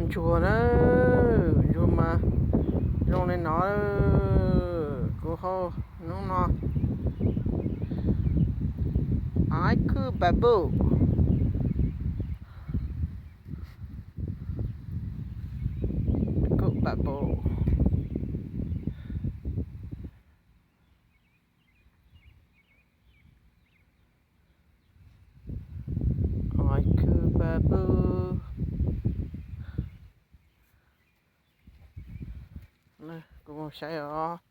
Ntsuag na, ntsuag mas zoo li no, kuv hau hnub no ai khwb pab pum, khwb pab pum. Ai khwb pab pum. Kuv mus saib os,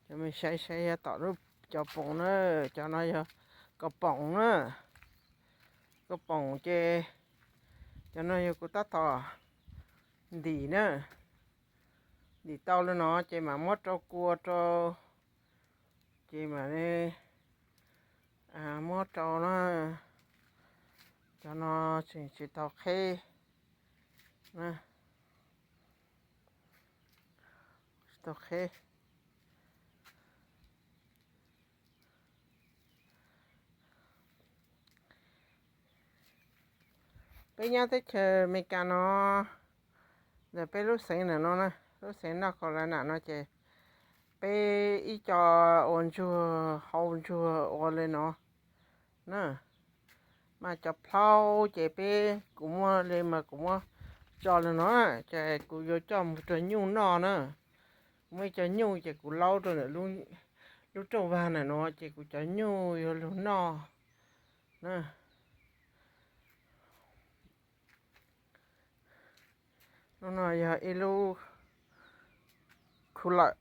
cov me saib saib tom lub cov poom na, cov no yog kaus poom na, kaus poom ces cov no yog kuv tab tom ntim na, ntim tau li no ces mam muab rau kua rau, ces mam li muab rau na, cov no tseem tsis tau qheb, tsis tau qheb. Peb nyob teb chaws Amelikas no, ntawm peb lub xeev ntawm no na, lub xeev North Carolina no ces peb ib co ua ntsuag, hau ntsuag ua li no na. Mas cov plhaub ces peb, kuv muaj li mas kuv muab tso li no, ces kuv yuav coj mus rau nyuj noj na. Kuv muaj ib co nyuj ces kuv laub rau ntawm lub rooj vag ntawm no ces kuv cov nyuj yuav lug noj na. Lub no yog ib lub khu lawm.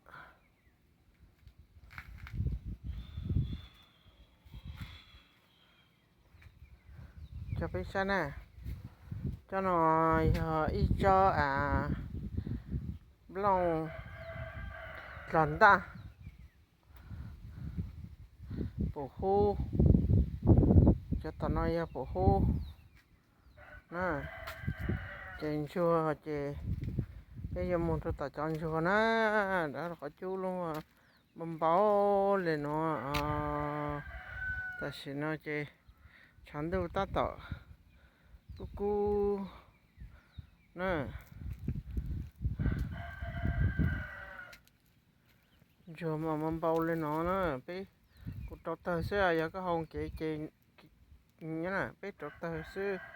Cov peb saib na, cov no yog ib tsob a, nplooj dlog ntaj, pum hub. Cov tom no yog pum hub na. Ces ntsuag ces peb yuav mus rau tom cov ntsuag na, rau qhov cub lub npau npau li no. Tam sim no ces tshav ntuj tab tom kub kub na. Ntsuag mas npau npau li no na, peb, kuv rauv tawg xwb, yog koj hau nkev ces nyob na, peb rauv tawg xwb.